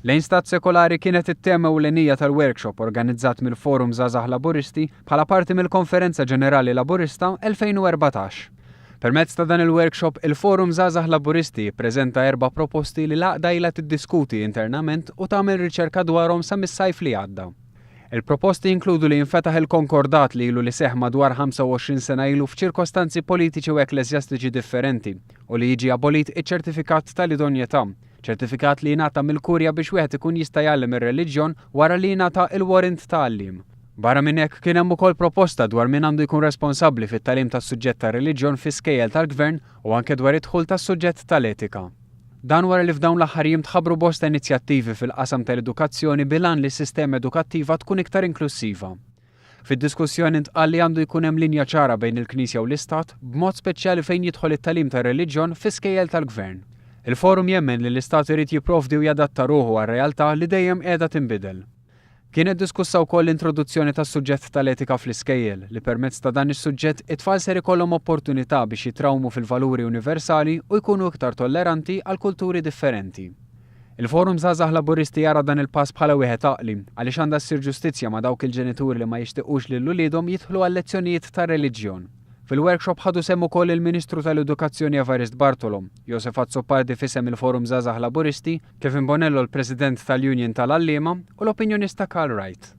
Lejn stat sekolari kienet it-tema ewlenija tal-workshop organizzat mill-Forum Żgħażagħ Laburisti bħala parti mill-Konferenza Ġenerali Laburista 2014. Permezz ta' dan il-workshop, il-Forum Żgħażagħ Laburisti ppreżenta erba' proposti li l-għaqda ilha tiddiskuti internament u tagħmel riċerka dwarhom sa mis-sajf li għadda. Il-proposti jinkludu li jinfetaħ il-konkordat li ilu li seħħ madwar 25 sena ilu f'ċirkostanzi politiċi u ekkleżjastiċi differenti u li jiġi abolit iċ-ċertifikat tal-idonjetà, ċertifikat li jingħata mill-Kurja biex wieħed ikun jista' jgħallem ir-reliġjon wara li jingħata il-warrant ta' għalliem. Barra minn hekk, kien hemm ukoll proposta dwar min għandu jkun responsabbli fit-tagħlim tas-suġġett tar-reliġjon fi skejjel tal-Gvern u anke dwar id-dħul tas-suġġett tal-etika. Dan wara li f'dawn l-aħħar jiem tħabbru bosta inizjattivi fil-qasam tal-edukazzjoni bil-għan li s-sistema edukattiva tkun iktar inklussiva. Fid-diskussjoni ntqal li għandu jkun hemm linja ċara bejn il-Knisja u l-Istat, b'mod speċjali fejn jidħol it-tagħlim tar-reliġjon fi skejjel tal-Gvern. Il-Forum jemmen li l-Istat irid jipprovdi u jadatta ruħu għar-realtà li dejjem qiegħda tinbidel. Kienet diskussa wkoll l-introduzzjoni tas-suġġett tal-etika fl-iskejjel, li permezz ta' dan is-suġġett it-tfal ser ikollhom opportunità biex jitrawmu fil-valuri universali u jkunu iktar tolleranti għal kulturi differenti. Il-Forum Żgħażagħ Laburisti jara dan il-pass bħala wieħed għaqli, għaliex għandha ssir ġustizzja ma' dawk il-ġenituri li ma jixtiqux lil uliedhom jidħlu għal lezzjonijiet tar-reliġjon. Fil-workshop ħadu sehem ukoll il-Ministru tal-Edukazzjoni Evarist Bartolo, Josef Azzopardi f'isem il-Forum Żgħażagħ Laburisti, Kevin Bonello l-President tal-Union tal-Għalliema u l-opinjonista Karl Wright.